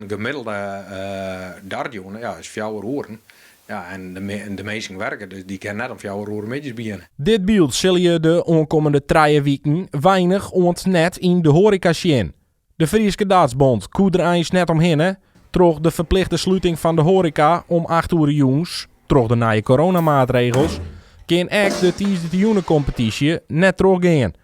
In gemiddelde dartjûn ja, is 4 oeren. Ja, en de minsken werke, dus dy kinne net om 4 oere middeis begjinne. Dit byld sille je de oankommende 3 wiken weinich oant net yn de hoareka sjen. De Fryske Dartsbond koe der eins net omhinne. Troch de ferplichte sluting fan de hoareka om 8 oere jûns, troch de nije coronamaatregels, kin ek de tiisdeitejûnekompetysje net trochgean.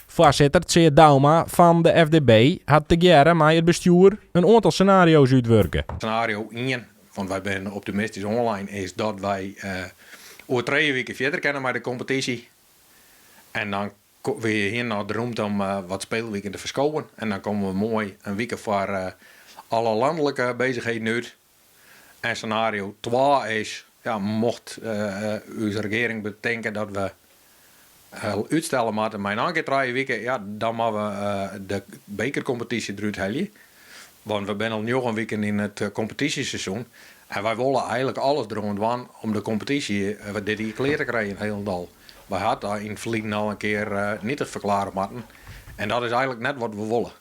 Foarsitter Tseard Douma fan de FDB hat tegearre mei it bestjoer in oantal senario's útwurke. Senario ien, want wy binne optimistysk oanlein, is dat wy oer 3 wike fierder kinne mei de kompetysje. En dan we hiene noch de rûmte om wat spylwiken te ferskowen. En dan komme we moai in wike foar alle lanlike beuzichheden út. En senario 2 is, ja, mocht ús regearing betinke dat we útstelle moatte mei noch in kear 3 wike, ja, dan moatte we de bekerkompetysje derút helje. Want we binne al 9 wiken yn it kompetysjeseizoen en wy wolle eigenlik alles deroan dwaan om de kompetysje dit jier klear te krijen hielendal. Wy ha dat yn it ferline al in kear nietig ferklearre moatten en dat is eigenlik net wat we wolle.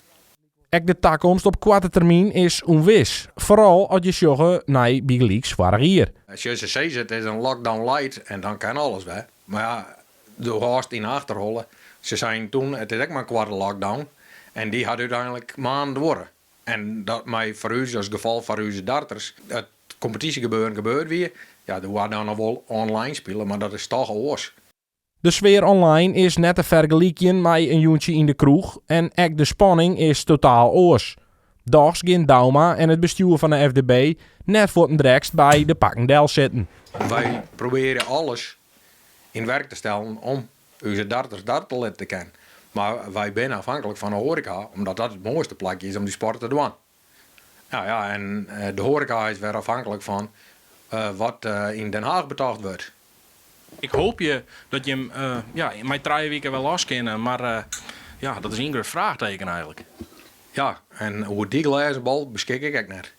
Ek de takomst op koarte termyn is ûnwis, foaral as je sjogge nei bygelyks foarich jier. Sjoch, se sizze it is in lockdown light en dan kin alles wer. Mar ja, do hâldst yn 'e achterholle, se seinen toen it is ek mar in koarte lockdown en dy hat úteinlik maanden duorre. En dat mei foar ús as gefolch foar ús darters it kompetysjegebeuren gebeurd wie, ja, doe waard dan noch wol online spile, mar dat is toch oars. De sfear online is net te fergelykjen mei in jûntsje yn de kroech en ek de spanning is totaal oars. Dochs gean Douma en it bestjoer fan de FDB net fuortendrekst by de pakken delsitten. Wy probearje alles yn werk te stellen om ús darters darte te litte kinnen. Mar wy binne afhanklik fan de hoareka, omdat dat it moaiste plakje is om dy sport te dwaan. Nou ja, en de hoareka is wer afhanklik fan wat yn Den Haag betocht wurdt. Ik hoopje dat jim ja, mei 3 wiken wer los kinne, mar ja, dat is ien grut fraachteken eigenlik. Ja, en oer dy glêzen bol beskik ik ek net.